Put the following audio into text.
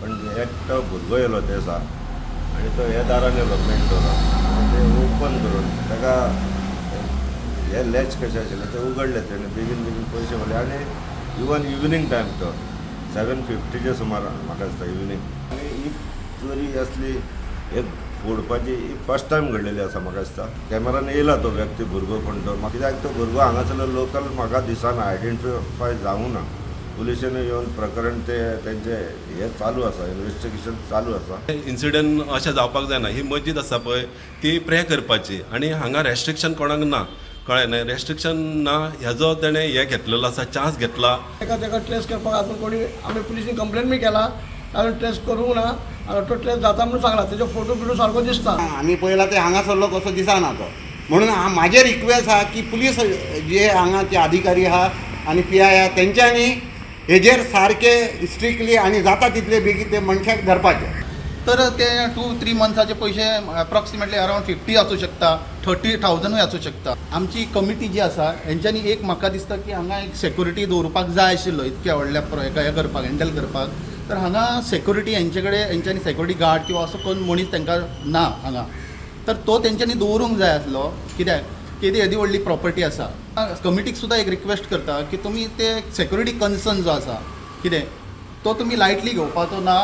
पण एकटो भुरगो येयलो ते दिसा आनी तो हे दारान येयलो, मेन डोरान, आनी ते ओपन करून ताका हे लॅच कशें आशिल्लें ते उगडले तेणे. बेगीन बेगीन पयशे व्हरले. आनी इवन इवनींग टायम तो, 7:50च्या सुमार म्हाका दिसता इवनींग. आनी ही चोरी असली एक फोडपाची ही फर्स्ट टायम घडलेली आसा म्हाका दिसता. कॅमेरान येयला तो व्यक्ती, भुरगो कोण तो. कित्याक तो भुरगो हांगासरलो लोकल म्हाका दिसना, आयडेंटिफाय जावूं ना. पुलिशेन येवन प्रकरण ते तेंचे हे चालू आसा, इन्वेस्टिगेशन चालू आसा. इन्सिडंट अशें जावपाक जायना. ही मस्जीद आसा पळय, ती प्रे करपाची आनी हांगा रेस्ट्रिक्शन कोणाक ना, कळ्ळें न्हय? रेस्ट्रिक्शन ना, हेजो तेणें हें घेतलेलो आसा, चान्स घेतला. ताका ट्रेस करपाक अजून कोणी, आमी पुलिसीन कंप्लेन बी केला, अजून ट्रेस करूंक ना. आनी तो ट्रेस जाता म्हणून सांगला. तेजो फोटो बिटो सारको दिसता. आमी पळयला, ते हांगासरलो कसो दिसना तो. म्हणून म्हाजें रिक्वेस्ट आहा की पुलीस जे हांगाचे अधिकारी आहा आनी पीआय आहा, तेंच्यांनी हेजेर सारके स्ट्रिक्टली आनी जाता तितले बेगीन ते मनशाक धरपाचे. तर ते 2-3 मंथ्साचे पयशे अप्रॉक्सिमेटली अरावंड 50 आसूं शकता, 30,000ूय आसूं शकता. आमची कमिटी जी आसा, हेंच्यांनी एक म्हाका दिसता की हांगा एक सेक्युरिटी दवरपाक जाय आशिल्लो. इतक्या व्हडल्या हेका हें करपाक, हँडल करपाक, तर हांगा सेक्युरिटी हेंचे कडेन, हेंच्यांनी सेक्युरिटी गार्ड किंवा असो कोण मनीस तांकां ना हांगा, तर तो तेंच्यांनी दवरूंक जाय आसलो. कित्याक की ती येदी व्हडली प्रॉपर्टी आसा. कमिटीक सुद्दां एक रिक्वेस्ट करता की तुमी ते सेक्युरिटी कन्सर्न जो आसा कितें, तो तुमी लायटली घेवपाचो ना.